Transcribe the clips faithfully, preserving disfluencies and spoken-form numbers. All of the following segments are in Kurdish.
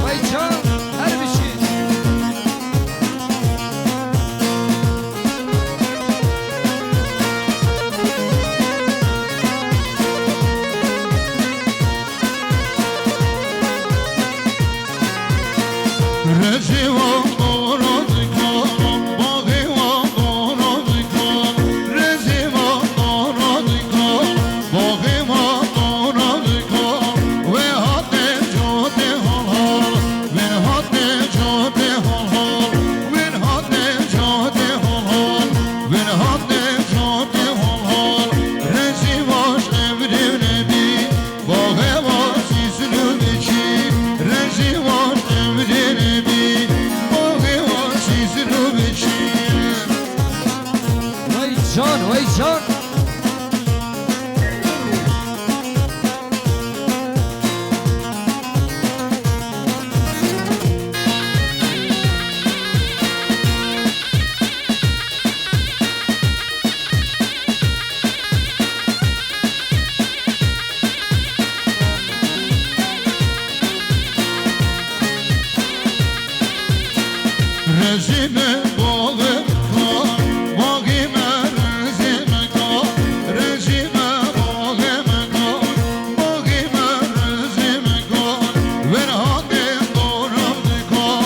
Vay can, her bir şey. Rejî wan dora dikar, baxê wan dora dikar, rejî wan dora dikar, baxê wan dora dikar. Wê hatê cotê hal hal, wê hatê cotê hal hal, wê hatê cotê hal hal, wê hatê cotê hal hal. Rejî wan ev rê nebî. Baxê wa sîsin û biçî, rejî wa ev rê nebî. Baxê wa sîsin û biçî. Vay can, vay can. Rejî me, baxê me ka, baxê me rejî me ka, rejî me, baxê me ka, baxê me rejî me ka. Wê hatê dora dikar,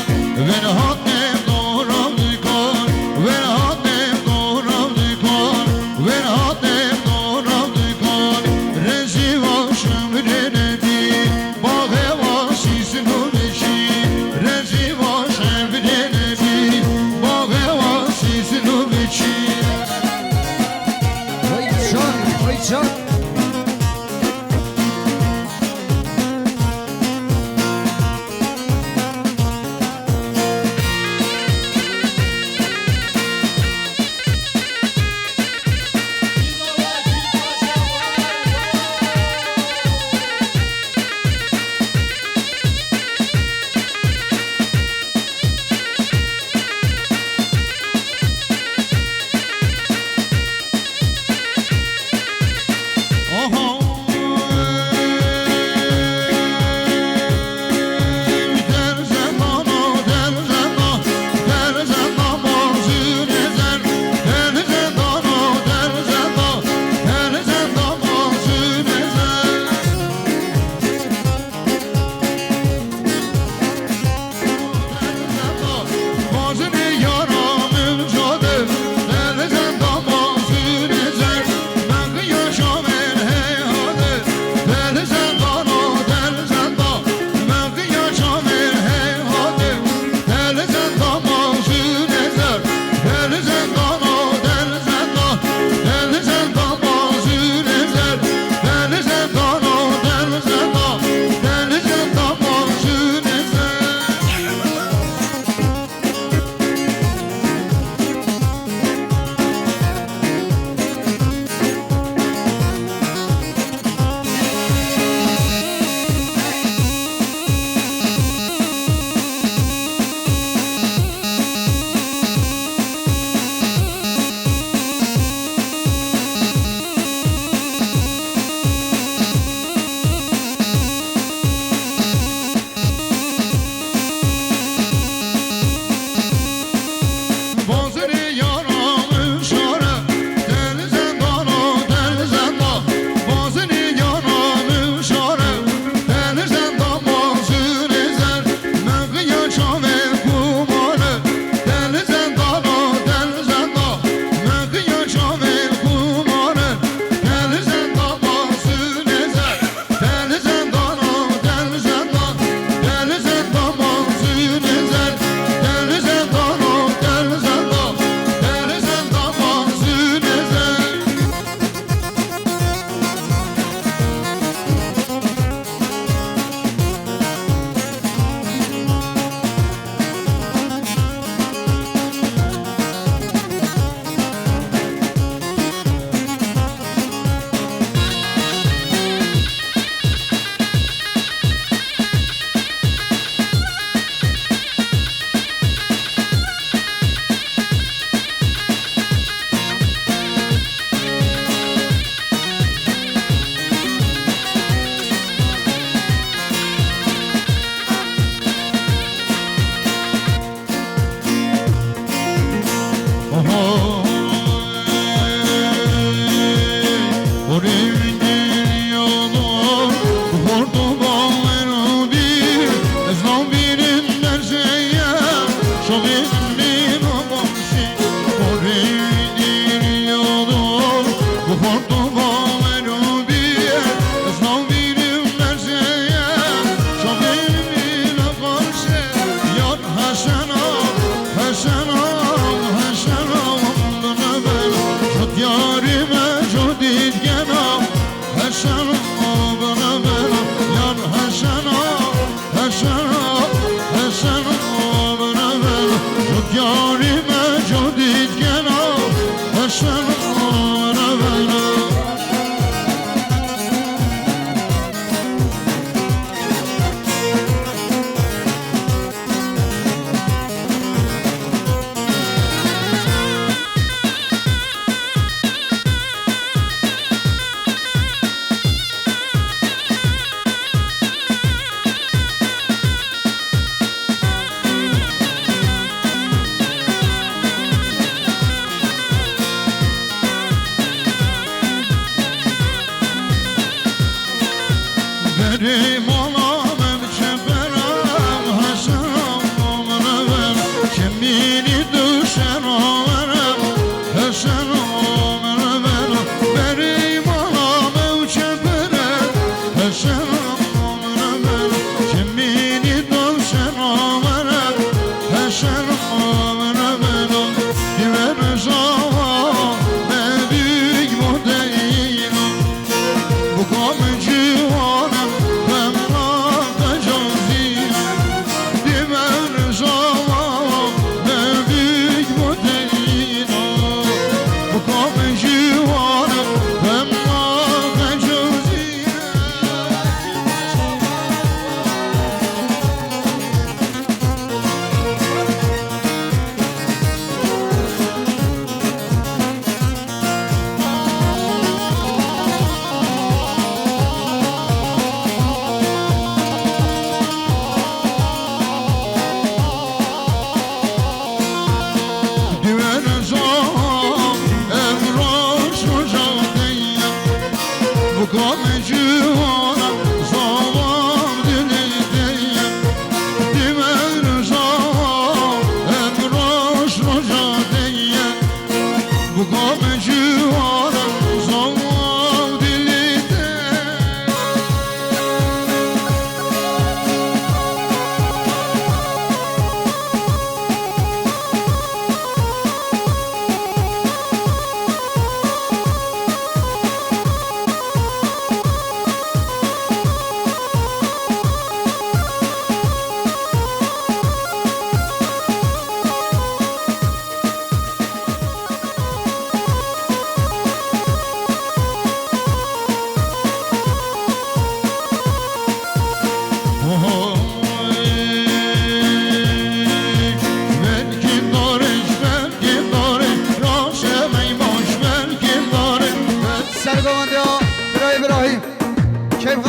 wê hatê dora dikar, wê hatê dora dikar, wê hatê dora dikar. Rejî wa şemrê nebî, baxê wa sîsin û biçî, rejî wa şemrê nebî,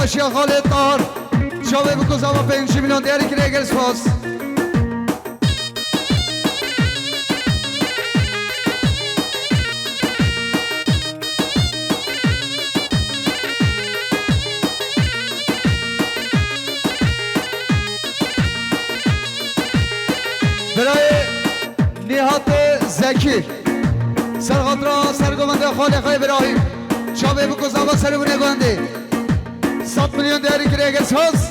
Şiya Xalê Tahar, çavê biko zava pêncî milyon diyarî kirê gel spas. Birayê Nîhat Zekî. Ser xatira sergovende xalê xwe Îbrahîm. Çavê biko zava serê wine gondê. Sed milyon diyarî kirê gel spas.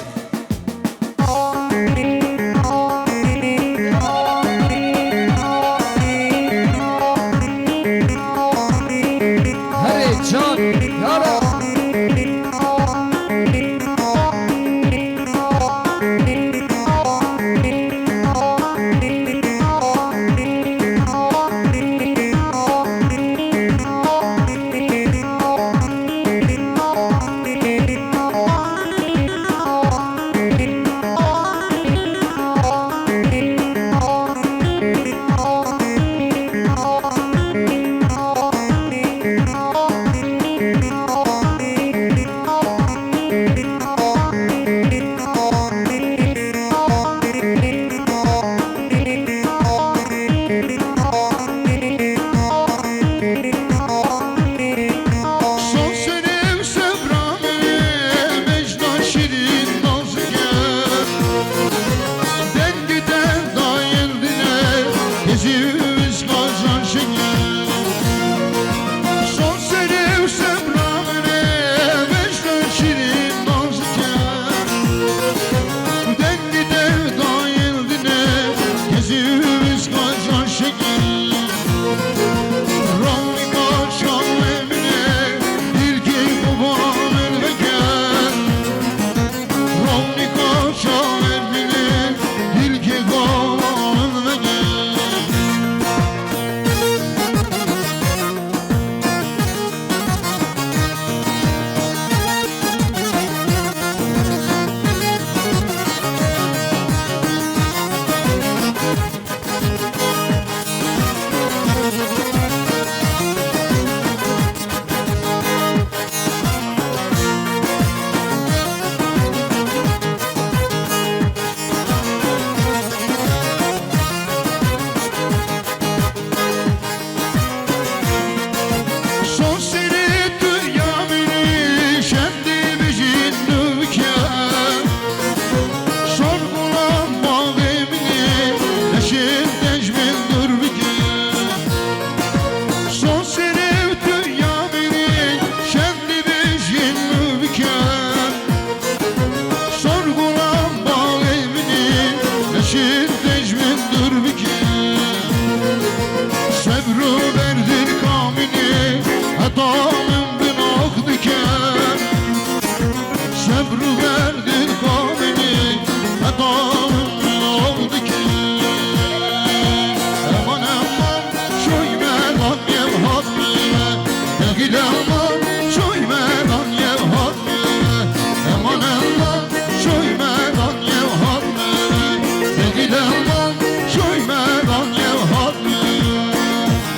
Herê can, yara.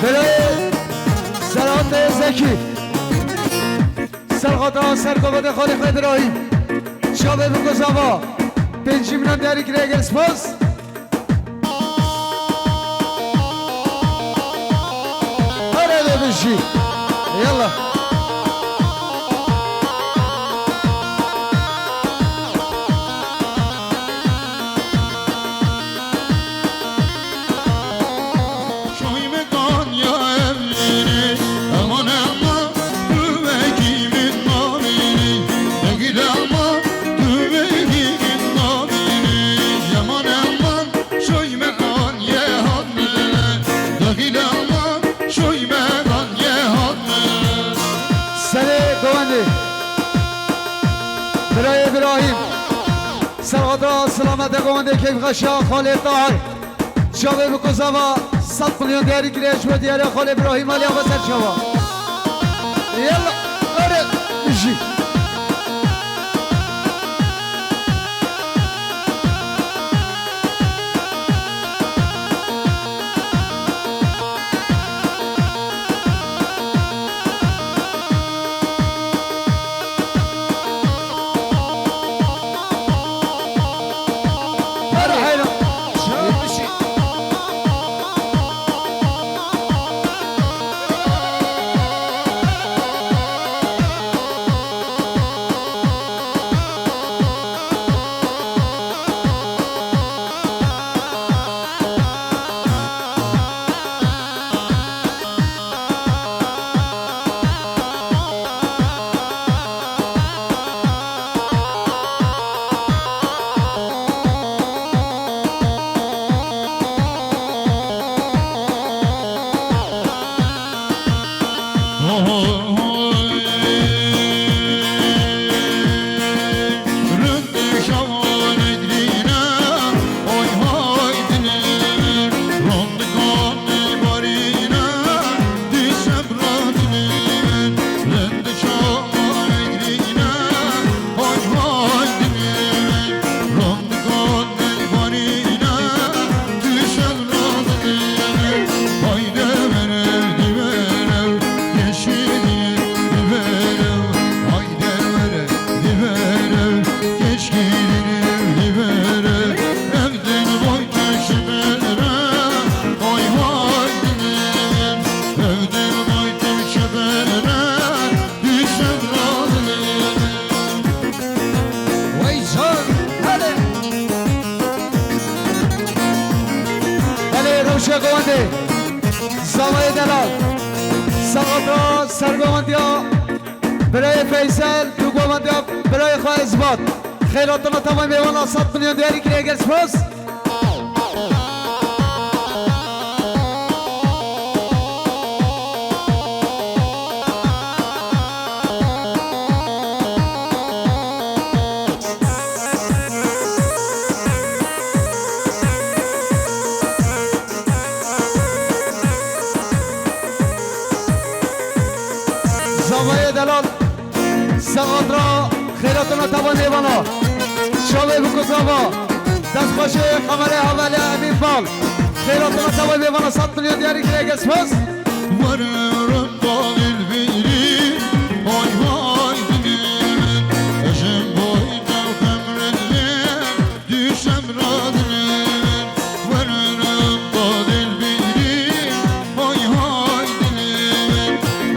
Belê Serhat Zekî. Ser xatira sergovendê xalê xwe Îbrahîm. Çavê biko zava. Pêncî minan diyarî kirê gel spas. Erê de bijî. Yallah. Serê govendê. Birayê Îbrahîm. Serxatira silamete govendê keyfxweşiya xalê Tahir. Çavê biko zava sed milyon diyarî kirê ji bo diyariya xalê Îbrahîm aliya xwe ser çava. Yalla, erê, bijî. Govendê, zavayê delal. Saxatra sergovendiya birayê Feysel, tu govendiya birayê xwe Ezbat. Xeyratina tavayê mêvana sed milyon diyarî kiriye, gelek spas. Zavayê delal, saxatra xeyratina tava nêvana. Çavê biko zava. Destxweşê xemerê hevalê Emîn Bal. Xeyratina tava nêvana sed milyon diyarî kiriye, gelek spas. Werim balil bîrî, hay hay dilî min, ejim boy dew xemrê dilê. Düşem radinin, werim badil biri, hay hay dilin,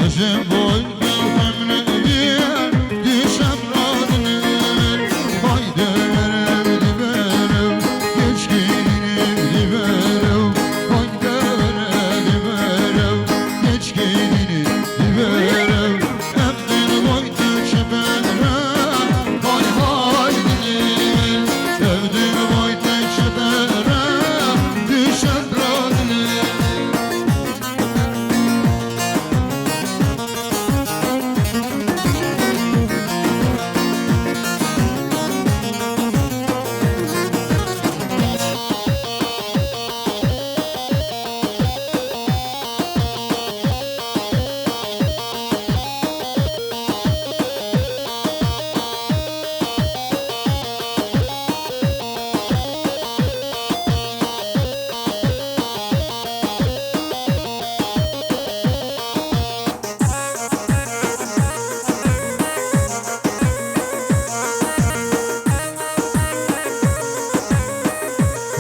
ejim boy dew xemre bir, düşem radinin, hay deverev diverev, geçkinin diverev, hay deverev diverev, geçkinin diverev. Evdin boy te çepere, hay hay dilin. Evdin boy te çepere, düşen radilin.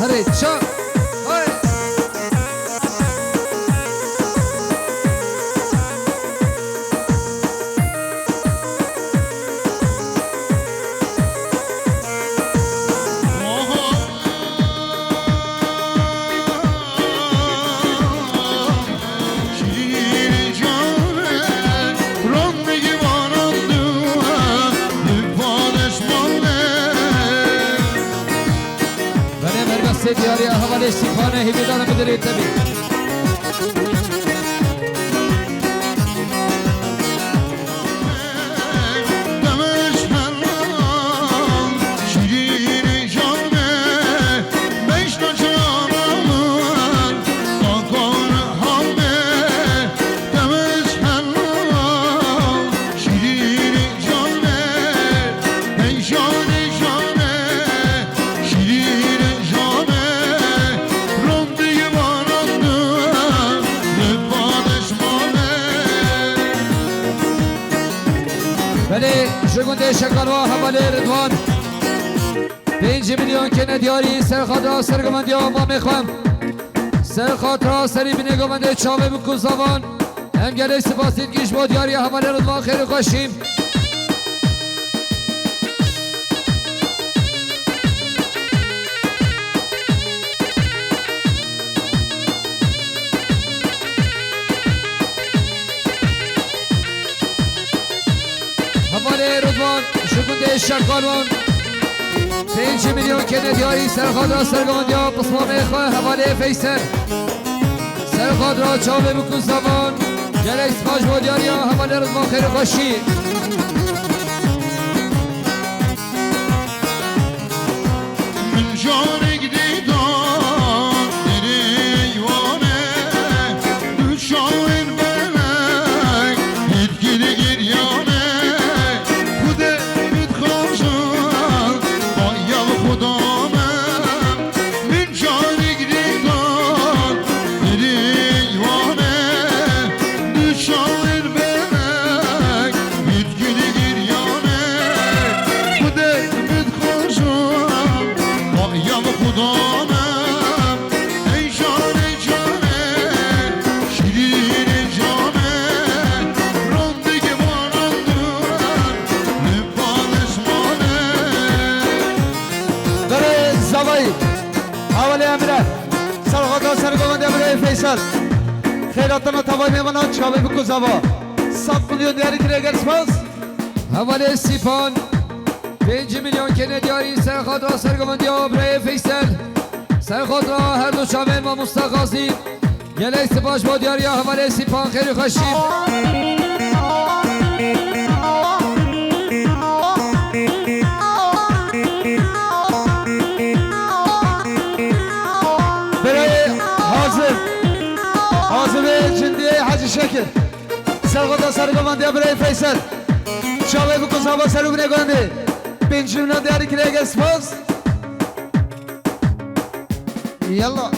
Herê ça. Hay. Belê, merga sê diyariya hevalê Stîfanê hêvîdar e, bidirê te bî. Belê, ji gundê Şekalwa hevalê Ridwan. Pênc milyon kene diyarî ser xatra sergovendiya mamê xwe. Ser xatra serî binê govendê çavê biko zavan. Em gelek spas dît giş bo diyariya hevalê Ridwan, xêr û xweşî. Hevalê Ridwan ji gundê Şekalwan pênc milyon kene diyarî ser xatra sergovendiya pismamê xwe hevalê Feysel. Ser xatra çavê biko zavan, gelek spas bo diyariya hevalê Ridwan, xêr û xweşî. Min carek dîtan derê Eywanê, du çawên belek hêtkî digiryanê. Xwedê min dixwazim, baya Xuda me. Min carek dîtan derê Eywanê, du çawên belek hêtkî digiryanê. Xwedê min dixwazim, baya Xuda me. Ey canê canê, şîrînê canê, rondikê banan dûr, li pal esmanê. Berê zavayî, hevalê Emre. Serxota sergovendiya birayê Feysel. Xêratina tavayê mêvanan çavê biko zava. Sed milyon diyarî kire, gel spas. Hevalê Sîpan. Pêncî milyon kene diyarî serxota sergovendiya birayê Feysel. Serxota her du çavên mamosta Gazî. Gelek spas bo diyariya hevalê Sîpan, xêr û xweşî. Birayê Hazim. Hazimê cindiyê Hecî Şekir. Serxota sergovendiya birayê Feysel. Çavê biko zava ser û binê gundê. Pêncî milyon diyarî kire, gel spas. Yalla.